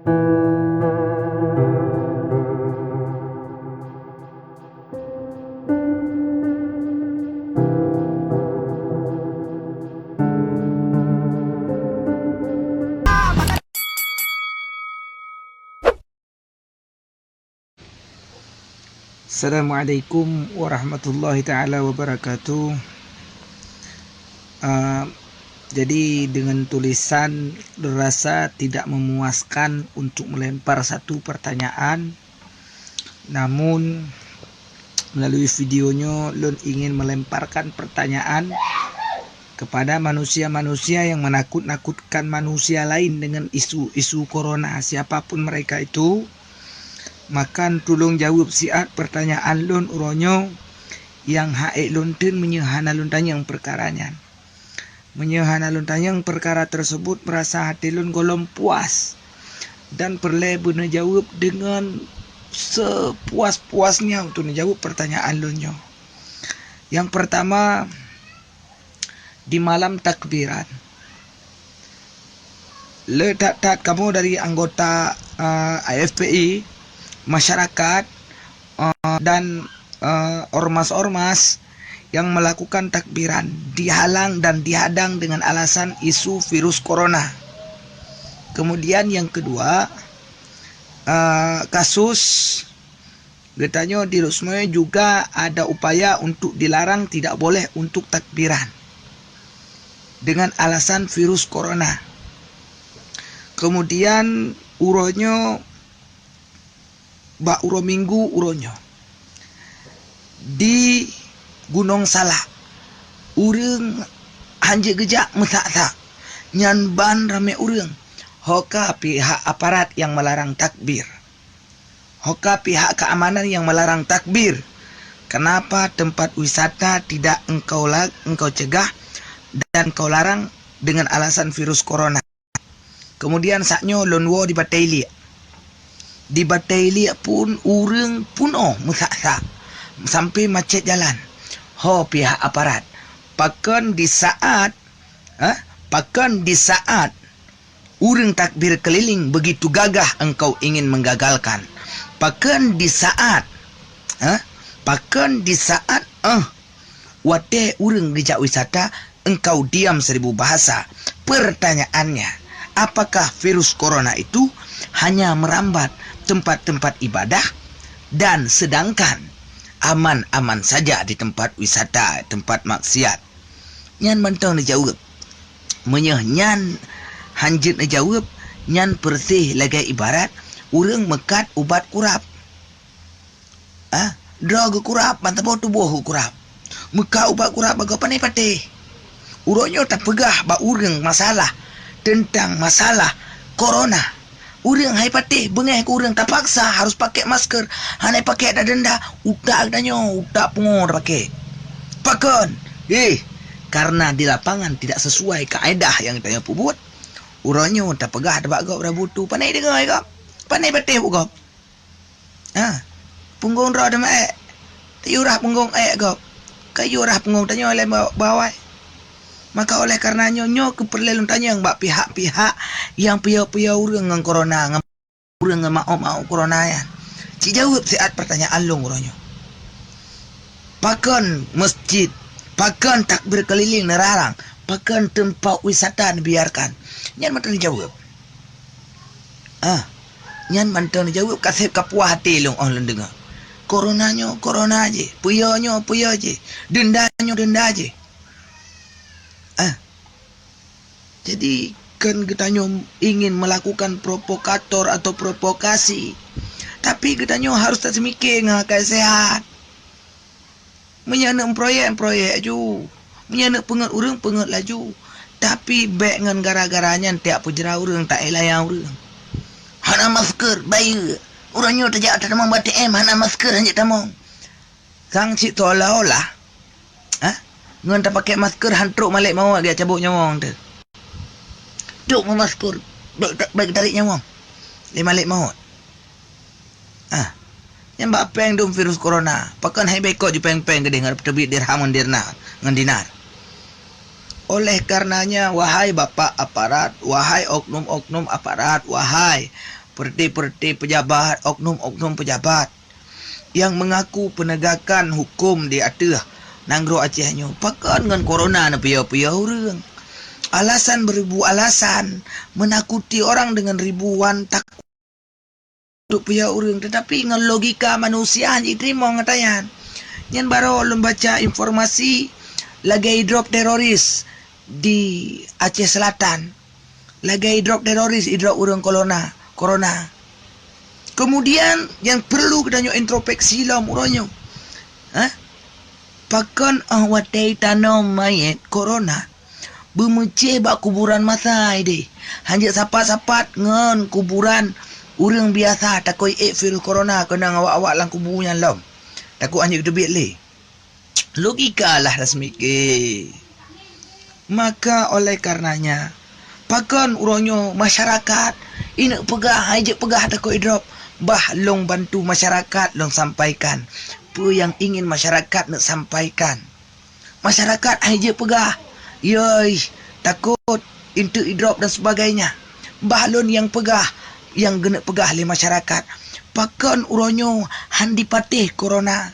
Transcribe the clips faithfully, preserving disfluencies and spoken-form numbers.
Assalamualaikum warahmatullahi taala wabarakatuh. Ah, jadi dengan tulisan rasa tidak memuaskan untuk melempar satu pertanyaan, namun melalui video nyoe lôn ingin melemparkan pertanyaan kepada manusia-manusia yang menakut-nakutkan manusia lain dengan isu-isu corona, siapapun mereka itu, maka tulông jaweueb siat pertanyaan lôn uroe nyoe nyang hak ék lôn teun meunyoe hana lôn tanyong peukara nyan. Meunyoe hana lôn tanyong peukara tersebut, meurasa até lôn gohlom puas dan peureulée beuneujaweueb deungon sepuas-puasnya untuk neujaweueb pertanyaan lôn nyoe. Nyang peurtama, di malam takbiran, le that-that kamoe dari anggota, eh, I F P I, masyarakat, eh, dan, eh, ormas-ormas yang melakukan takbiran dihalang dan dihadang dengan alasan isu virus corona. Kemudian yang kedua, eh, kasus geutanyoe di Lhokseumawe juga ada upaya untuk dilarang, tidak boleh untuk takbiran dengan alasan virus corona. Kemudian uroe nyoe, bak uroe Minggu uroe nyoe, di Gunong Salak, ureuëng hanjeuet geujak meusak-sak, nyan ban ramé ureuëng. Ho ka pihak aparat nyang melarang takbir. Ho ka pihak keamanan nyang melarang takbir. Kenapa tempat wisata tidak engkau la-, engkau cegah dan engkau larang dengan alasan virus corona? Kemudian saat nyoe lôn woe di Batée Iliek. Di Batée Iliek pun ureuëng punoh meusak-sak sampai macet jalan. Ho pihak aparat, pakon di saat, eh, pakon di saat ureuëng takbir keliling begitu gagah engkau ingin menggagalkan? Pakon di saat, eh, pakon di saat, eh, watée ureuëng geujak wisata, engkau diam seribu bahasa. Pertanyaannya, apakah virus corona itu hanya merambat tempat-tempat ibadah dan sedangkan aman-aman saja di tempat wisata, tempat maksiat? Nyan mantong neujaweueb. Meunyoe nyan hanjeuet neujaweueb, nyan peureuseh lagée ibarat ureuëng meukat ubat kurab. Ah, droe geukurab, ban saboh tuboh geukurab. Meukat ubat kurab bak gob, pane patéh. Uroe nyoe tapeugah bak ureuëng masalah teuntang masalah corona. Ureuëng hai patéh, beungéh keu ureuëng tapaksa harus pakai masker, hana pakai dak denda, utak geutanyoe, utak pungo tapakai. Pakon? Eh, karena di lapangan tidak sesuai kaedah nyang geutanyoe peubuet, uroe nyoe tapeugah bak gob rabu tu, pane deungoe gob? Pane patéh bak gob? Ha, punggong droe teuma ék. Tayue rhah punggong ék gob. Ka yue rhah punggong tanyoe lé ba-, bawai. Maka oleh karena nyoe, nyoe keuh peureulée lôn tanyong bak pihak-pihak nyang piôh-piôh ureuëng ngon corona, ngon ureuëng ngon mawöt-mawöt corona nyan. Ci jaweueb siat pertanyaan lôn uroe nyoe. Pakon masjid, pakon takbir keliling neularang, pakon teumpat wisata neubiarkan? Nyan mantong jaweueb. Ah, nyan mantong jaweueb ka seb ka puah até lôn óh lôn deungoe. Corona nyoe corona jih, peue nyoe peue jih, denda nyoe denda jih. Ah, jadi kan geutanyoe ingin melakukan provokator atau provokasi, tapi geutanyoe harus taseumiké ngon akai sehat. Meunyoe neuk meuproyek, meuproyek laju. Meunyoe neuk peungeut ureuëng, peungeut laju. Tapi bék ngon gara-gara nyan tiak peujra ureuëng, taék layang ureuëng. Hana masker, bayeue. Uroe nyoe tajak tatamong bak A T M, hana masker, hanjeuet tamong. Sang cit seolah-olah, ha? Ngon tapakai masker han trok malek mawöt geujak cabok nyawöng teuh. Trok meumasker, bék ta-, bék tarék nyawöng lé malek mawöt. Ah, nyan bak péng dum virus corona. Pakon hai bék kot jipéng-péng keudeh ngon teubiet dirham ngon dirna-, ngon dinar. Oleh karenanya, wahai bapak aparat, wahai oknum-oknum aparat, wahai Peureté-peureté peujabat, oknum-oknum peujabat nyang meungaku peunegakan huköm di ateueh nanggroe Aceh nyoe, pakon ngon corona neupiôh-piôh ureuëng. Alasan beribu alasan, menakuti orang dengan ribuan takut untuk piôh ureuëng, tetapi ngon logika manusia hana jiteurimong ata nyan. Nyan baroe lôn baca informasi lagée idrop teroris di Aceh Selatan. Lagée idrop teroris, idrop ureuëng kolona, corona. Kemudian, nyang perlu geutanyoe introspeksi lom uroe nyoe. Hah? Pakon óh watée tanom manyét corona, beumeucéh bak kuburan masa ideh. Hanjeuet sapat-sapat ngon kuburan ureuëng biasa takot ék virus corona keunong awak-awak lam kubu nyan lom. Takot hanjeuet geuteubiet lé. Logika lah rasmi ke. Maka oleh karenanya, pakon uroe nyoe masyarakat ineuk peugah, hai jeuet peugah takot idrop, bah lôn bantu masyarakat lôn sampaikan peue nyang ingin masyarakat neuk sampaikan. Masyarakat hai jeuet peugah, yoi, takot, inteuk idrop dan sebagainya. Bah lôn nyang peugah, nyang geuneuk peugah lé masyarakat. Pakon uroe nyoe han dipatéh corona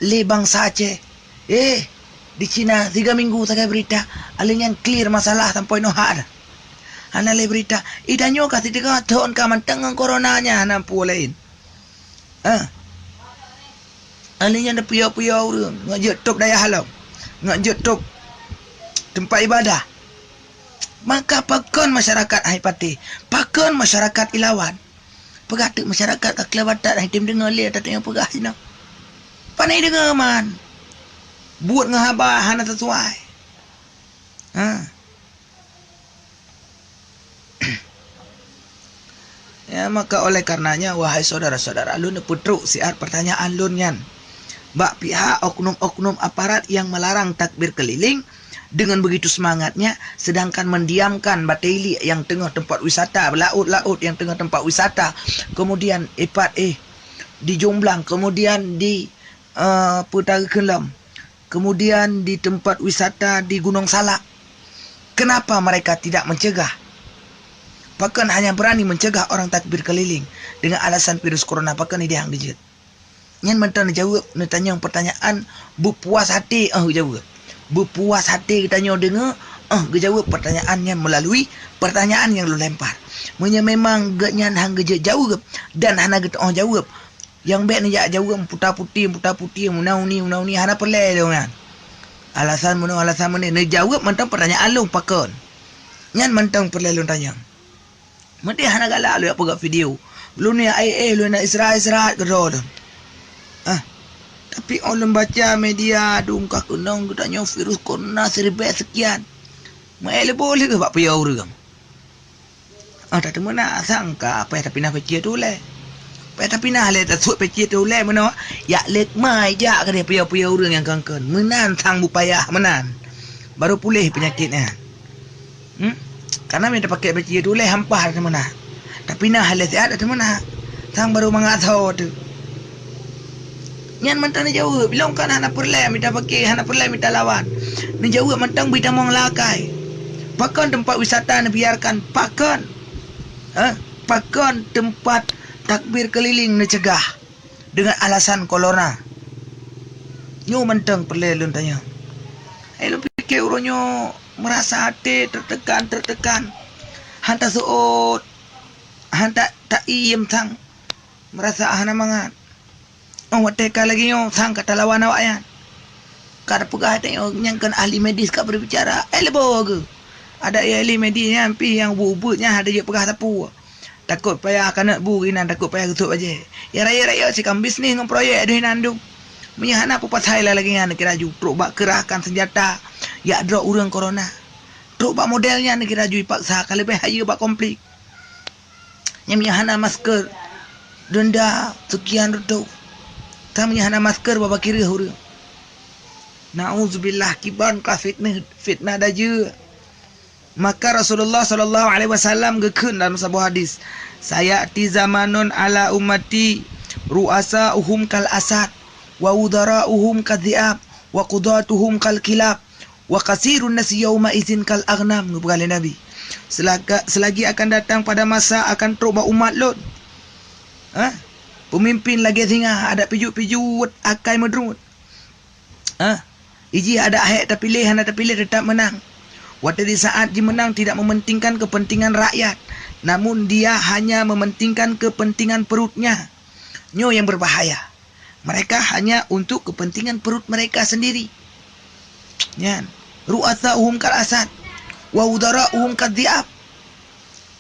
lé bansa Aceh? Eh, di Cina tiga minggu sagai berita, alèh nyan clear masalah sampoe nohak dah. Hana lé berita. Ih, tanyoe ka siteungoh thon ka mantong ngon corona nyan hana peue laén. Ha. Alèh nyan piôh-piôh ureuëng, ngon jeuet top dayah lom. Ngon jeuet top teumpat ibadah. Maka pakon masyarakat hai patéh? Pakon masyarakat ilawan? Peugah teuk masyarakat ka keulabatat hai tem deungoe lé ata nyang peugah sinoe. Pane deungoe man. Buet ngon haba hana sesuai. Ha. Ya, maka oleh karenanya, wahai saudara-saudara lôn, peutrok siat pertanyaan lôn nyan bak pihak oknum-oknum aparat yang melarang takbir keliling dengan begitu semangatnya, sedangkan mendiamkan Batailik yang teungoh tempat wisata, laôt-laôt yang teungoh tempat wisata, kemudian ipat eh di Jomblang, kemudian di, eh, Peutara Keulom, kemudian di tempat wisata di Gunong Salak. Kenapa mereka tidak mencegah? Pakon hanya berani mencegah orang takbir keliling dengan alasan virus corona? Pakon idéh han geujeuet? Nyan mantong neujaweueb, neutanyong pertanyaan beupuas até óh geujaweueb. Beupuas até geutanyoe deungoe óh geujaweueb pertanyaan nyan melalui pertanyaan nyang lôn lempar. Meunyoe memang geuhnyan han geujeuet jaweueb dan hana geuteuôh jaweueb, nyang bék neujak jaweueb puta-puti, puta-puti, meunauni, meunauni, hana peureulée lôn nyan. Alasan meunoe, alasan meunoe, neujaweueb mantong pertanyaan lôn pakon. Nyan mantong peureulée lôn tanyong. Meudeh hana galak lôn jak peugah video. Lôn nyan ai eh, lôn nyan istirahat-istirahat keudroe lôn. Ah. Tapi óh lôn baca media dum ka keunong geutanyoe virus corona siribée seukian. Meu-ék leuboh lé bak piôh ureuëng. Ah, tateumeunak sangka payah tapinah peucit ulée. Payah tapinah lé, tasuet peucit ulée meunoe, jak lé keumai jak keudeh piôh-piôh ureuëng nyang kön-kön. Meunan sang bupayah meunan. Baru puléh peunyakét nyan. Hmm? Karena meunyo tapakèk peucit ulée hampah tateumeunak. Tapinah lé siat tateumeunak. Sang baru mangat tho teuk. Nyan mantong neujaweueb, ilong kan hana peureulée mita paké, hana peureulée mita lawan. Neujaweueb mantong bri tamong lakée. Pakon teumpat wisata neubiarkan? Pakon? Hah? Pakon teumpat takbir keliling neuceugah dengan alasan corona? Nyoe mantong peureulée lôn tanyong. Hai lôn pike uroe nyoe meurasa até teutekan-teutekan. Han taseuôt, han ta-, taiem sang. Meurasa hana mangat. Óh watée ka lagée nyoe sang ka talawan awaknyan. Ka tapeugah tanyoe nyang kon ahli medis ka beubicara. Eh, leuboh geuh. Adak ahli medis nyan pih nyang ubeuet-ubeuet nyan hana jeuet peugah sapeue. Takot payah kanot bu inan, takot payah geusuet bajée. Ya rayeuk-rayeuk sikam bisnis ngon proyek deuh inan dum. Meunyoe hana peupasai lagée nyan neukira ju trok bak keurahkan seunjata jak droe ureuëng corona. Trok bak model nyan neukira ju ipaksa ka leubeh hayeue bak konflik. Nyang meunyoe hana masker, denda seukian reutôh. Ka meunyoe hana masker, babah kireuh ureuëng. Nauzubillah, kiban ka fitnah, fitnah dajeue. Maka Rasulullah sallallahu alaihi wasallam geukheun dalam saboh hadis, "Sayati zamanun ala ummati ru'asa'uhum kal asad, wa wuzara'uhum kadh dhi'ab, wa qudatuhum kal kilab." Wa kasirun nasi yauma izin kal aghnam, geupeugah lé Nabi. Selaka-, selagi akan datang pada masa akan trok bak umat lôn. Ha? Peumimpin lagée singa, adak pijuet-pijuet akai meudruet. Ha? Ijih adak hék tapiléh hana tapiléh teutap meunang. Watée di saát jimeunang tidak mementingkan kepentingan rakyat, namun dia hanya mementingkan kepentingan perutnya. Nyoe yang berbahaya. Mereka hanya untuk kepentingan perut mereka sendiri. Nyan. Ru'asa'uhum kal asad, wa udara'uhum kadh dhi'ab.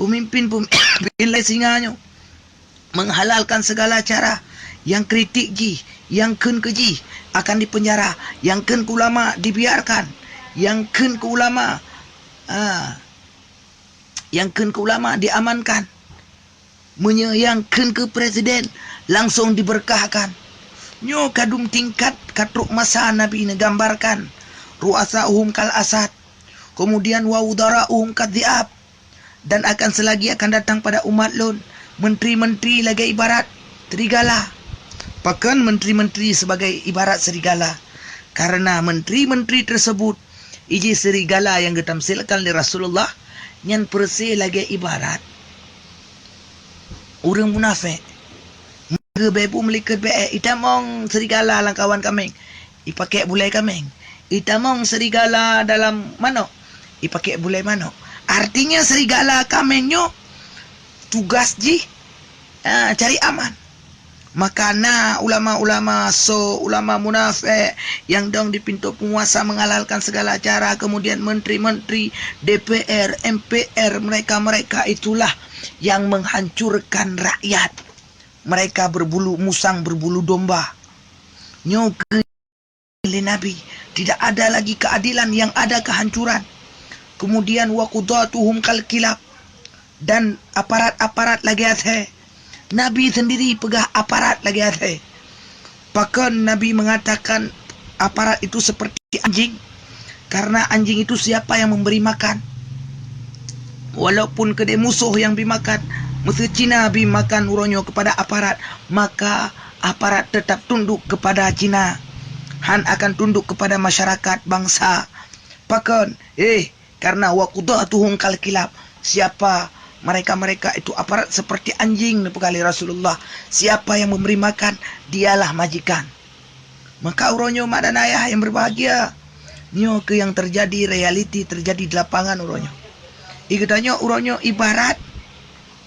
Pemimpin-pemimpin lagée singa nyoe menghalalkan segala cara, yang kritik jih, yang kheun keu jih akan dipenjara, yang kheun keu ulama dibiarkan, yang kheun keu ulama, ah, yang kheun keu ulama diamankan. Meunyoe nyang kheun keu presiden, langsong dibeureukhahkan. Nyoe kadum tingkat ka trok masa Nabi neugambarkan, ru'asa'uhum kal asad, kemudian wa udara'uhum kadh dhi'ab, dan akan selagi akan datang pada umat lôn, menteri-menteri lagée ibarat serigala. Pakon menteri-menteri sebagai ibarat serigala? Karena menteri-menteri tersebut ijih serigala nyang geutamsilkan lé Rasulullah nyan peureuséh lagée ibarat ureuëng munafék. Geubeubu meulikot bée, itamong serigala lam kawan kaméng, ipakée bulée kaméng. Itamong serigala dalam manok, ipakée bulée manok. Artinya serigala kaméng nyoe tugas jih, ah, cari aman. Maka na ulama-ulama so, ulama munafék nyang dong di pintoe peunguasa menghalalkan segala cara, kemudian menteri-menteri, D P R, M P R, mereka-mereka itulah yang menghancurkan rakyat. Mereka berbulu musang, berbulu domba. Nyoe keuh lé Nabi, tidak ada lagi keadilan, yang ada kehancuran. Kemudian wa qudatuhum kal kilab, dan aparat-aparat lagée asée. Nabi sendiri peugah aparat lagée asée. Pakon Nabi mengatakan aparat itu seperti anjing? Karena anjing itu siapa yang memberi makan? Walaupun keudeh musoh nyang bi makan, meuseu Cina bi makan uroe nyoe kepada aparat, maka aparat tetap tunduk kepada Cina, han akan tunduk kepada masyarakat bansa. Pakon? Eh, karena wa qudatuhum kal kilab. Siapa mereka-mereka itu aparat seperti anjing, neupeugah lé Rasulullah. Siapa yang memberi makan, dialah majikan. Maka uroe nyoe mak dan ayah yang berbahagia, nyoe keuh yang terjadi, realiti terjadi di lapangan uroe nyoe. I geutanyoe uroe nyoe ibarat,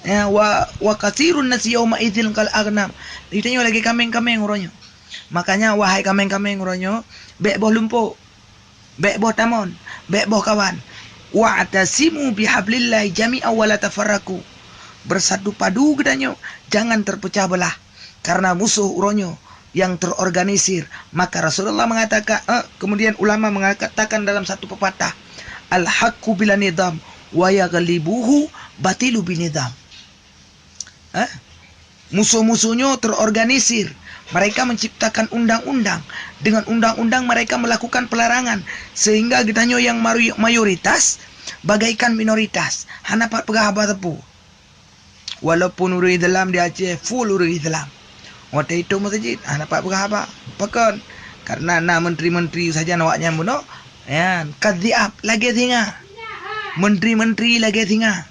ya, wa, wa katsirun nasi yauma idzin kal aghnam. Geutanyoe lagée kaméng-kaméng uroe nyoe. Makanya, wahai kaméng-kaméng uroe nyoe, bék boh lumpok, bék boh tamon, bék boh kawan. Wa'tasimu bihablillahi jami'an wa la tafarraqu. Bersatu padu geutanyoe, jangan terpecah belah. Karena musoh uroe nyoe nyang terorganisir. Maka Rasulullah mengatakan, eh, kemudian ulama mengatakan dalam satu pepatah, "Al-haqqu bila nizam, wa yaghlibuhu batilu binizam." Eh? Musoh-musoh nyoe terorganisir. Mereka menciptakan undang-undang. Dengan undang-undang mereka melakukan pelarangan. Sehingga geutanyoe nyang maru-, mayoritas bagaikan minoritas. Hana pat peugah haba sapeue. Walaupun ureuëng Islam di Aceh full ureuëng Islam. Watée itu meuseujid, hana pat peugah haba. Pakon? Karena na menteri-menteri sajan awaknyan bunoe. Nyan, kadh dhi'ab lagée singa. Menteri-menteri lagée singa.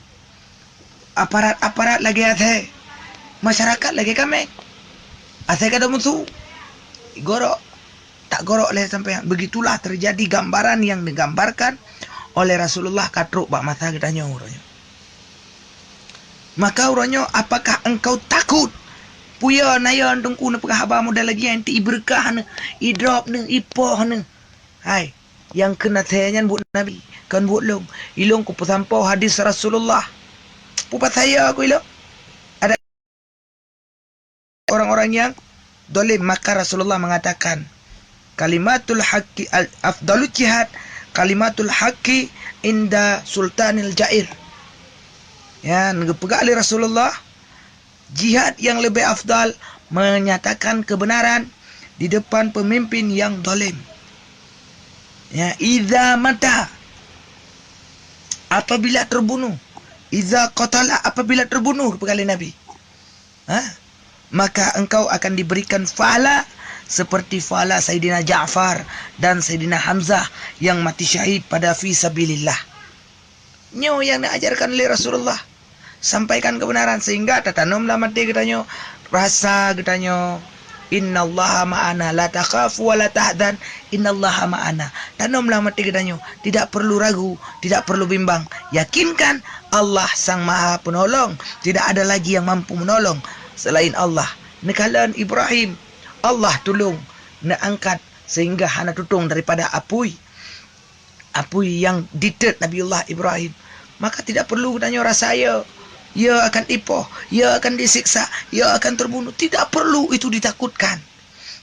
Aparat-aparat lagée asée. Masyarakat lagée kaméng. Asée ka ada musoh. Gorok. Tak gorok lé sampean. Begitulah terjadi gambaran yang digambarkan oleh Rasulullah ka trok bak masa geutanyoe uroe nyoe. Maka uroe nyoe, apakah engkau takut? Puya na yo teungku neupeugah haba model lagée nyan, ibeureukhah neuh, idrop neuh, ipoh neuh. Hai, nyang kheun asée nyan buet Nabi, kon buet lôn. Ilôn kupeusampoe hadis Rasulullah. Peue pasai yo ku ilôn? Ada orang-orang yang dolim, maka Rasulullah mengatakan, "Kalimatul haqqi al-, afdalu jihad, kalimatul haqqi inda sultanil jair." Ya, geupeugah lé Rasulullah, jihad yang lebih afdal menyatakan kebenaran di depan pemimpin yang dolim. Ya, idza mata, apabila terbunuh, idza qatala, apabila terbunuh, geupeugah lé Nabi. Ha? Maka engkau akan diberikan pahala seperti pahala Saidina Ja'far dan Saidina Hamzah yang mati syahid pada fi sabilillah. Nyoe nyang neuajarkan lé Rasulullah. Sampaikan kebenaran sehingga tatanom lam até geutanyoe rasa geutanyoe, "Innallaha ma'ana, la takhafu wa la tahzan, innallaha ma'ana." Tanom lam até geutanyoe, tidak perlu ragu, tidak perlu bimbang. Yakinkan Allah Sang Maha Penolong, tidak ada lagi yang mampu menolong selain Allah. Neukalon Ibrahim, Allah tulông, neuangkat sehingga hana tutông daripada apui. Apui nyang ditét Nabiullah Ibrahim. Maka tidak perlu geutanyoe rasa ya, ya akan dipoh, ya akan disiksa, ya akan terbunuh. Tidak perlu itu ditakutkan.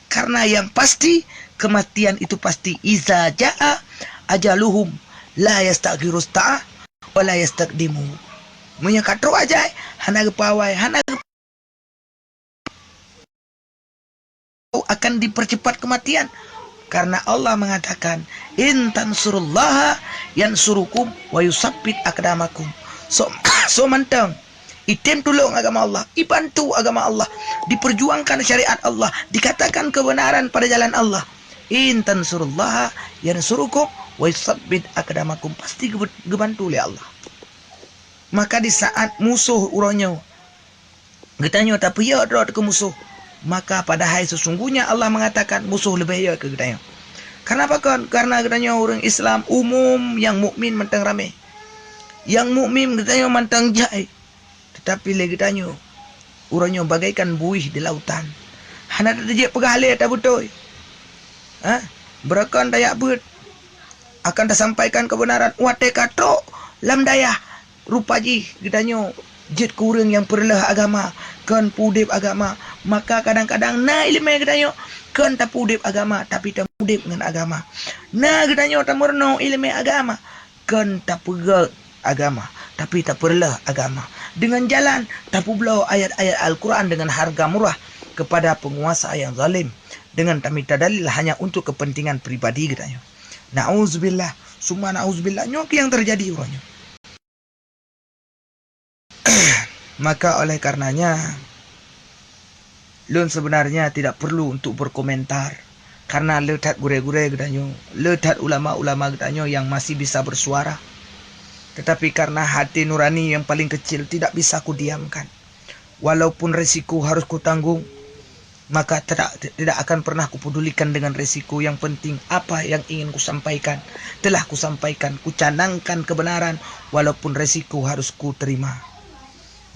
Karena yang pasti kematian itu pasti. Iza jaa ajaluhum la yastakhiru sa'ah wa la yastakdimu. Meunyoe ka trok ajai, hana geupawai, hana akan dipercepat kematian. Karena Allah mengatakan, "In tansurullaha yansurukum wa yusabbit aqdamakum." So, so mantong item tulông agama Allah, ibantu agama Allah, diperjuangkan syariat Allah, dikatakan kebenaran pada jalan Allah. "In tansurullaha yansurukum wa yusabbit aqdamakum." Pasti geubantu lé Allah. Maka di saat musoh uroe nyoe geutanyoe tapeuyok droe keu musoh, maka padahai sesungguhnya Allah mengatakan musoh leubeh yok keu geutanyoe. Kenapa kon? Karena geutanyoe ureuëng Islam umum nyang mukmin mantong ramé. Nyang mukmin geutanyoe mantong jai. Tetapi lé geutanyoe, uroe nyoe bagaikan buih di lautan. Hana tateujeuet peugah lé tabeutôi. Ha? Beureukan tajak beuet. Akan tasampaikan kebenaran watée ka trok lam dayah. Rupa jih geutanyoe jeuet keu ureuëng nyang peureuleueh agama, kon peudeb agama. Maka kadang-kadang na iéleumé geutanyoe kon tapeudeb agama, tapi tapeudeb ngon agama. Na geutanyoe tameurunoe iéleumé agama, kon tapeugét agama, tapi tapeureuloh agama. Dengan jalan tapeubloe ayat-ayat Al-Quran dengan harga murah kepada penguasa yang zalim, dengan tamita dalil hanya untuk kepentingan pribadi geutanyoe. Nauzubillah, summa nauzubillah. Nyoe keuh nyang terjadi uroe nyoe. Maka oleh karenanya, lôn sebenarnya tidak perlu untuk berkomentar, karena le that gurée-gurée geutanyoe, le that ulama-ulama geutanyoe yang masih bisa bersuara. Tetapi karena hati nurani yang paling kecil tidak bisa kudiamkan. Walaupun risiko harus kutanggung, maka tidak, tidak akan pernah kupedulikan dengan risiko. Yang penting apa yang ingin kusampaikan, telah kusampaikan, kucanangkan kebenaran walaupun risiko harus kuterima.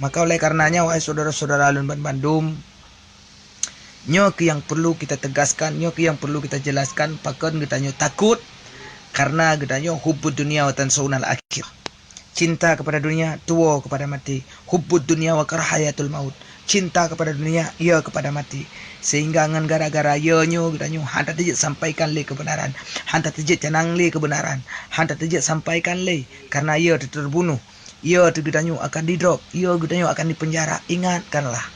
Maka oleh karenanya, wahai saudara-saudara lôn banmandum, nyoe keuh nyang perlu kita tegaskan, nyoe keuh nyang perlu kita jelaskan, pakon geutanyoe takot, karena geutanyoe hubbud dunya wa tansaunal akhirah. Cinta kepada dunia, tuwoe kepada maté. Hubbud dunya wa karahiyatul maut. Cinta kepada dunia, ya kepada maté. Sehingga ngon gara-gara ya nyoe geutanyoe hana teujeuet sampaikan lé kebenaran, hana teujeuet canang lé kebenaran, hana teujeuet sampaikan lé, karena ya teuh terbunuh, ya teuh geutanyoe akan didrop, ya geutanyoe akan dipenjara. Ingatkanlah,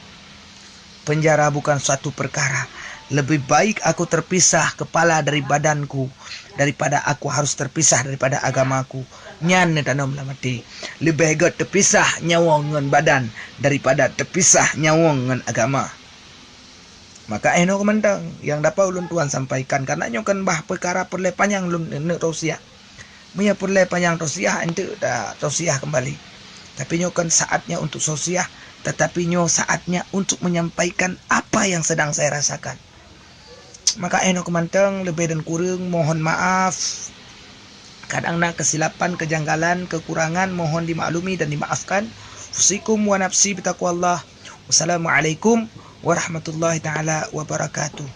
penjara bukan suatu perkara. Lebih baik aku terpisah kepala dari badanku daripada aku harus terpisah daripada agamaku. Nyan neutanom lam até. Leubeh gét teupisah nyawöng ngon badan daripada teupisah nyawöng ngon agama. Maka eh noe keumantong nyang dapat ulôn tuan sampaikan, karena nyoe kan bah peukara peureulée panyang lôn neuk tausiah. Meunyoe peureulée panyang tausiah, enteuk ta-, tausiah keumbali. Tapi nyoe kon saatnya untuk tausiah, tetapi nyoe saatnya untuk menyampaikan apa yang sedang saya rasakan. Maka eh noe keumantong, leubeh dan kureueng mohon maaf. Kadang na kesilapan, kejanggalan, kekurangan, mohon dimaklumi dan dimaafkan. Usikum wa nafsi bitaqwallah. Wassalamualaikum warahmatullahi taala wabarakatuh.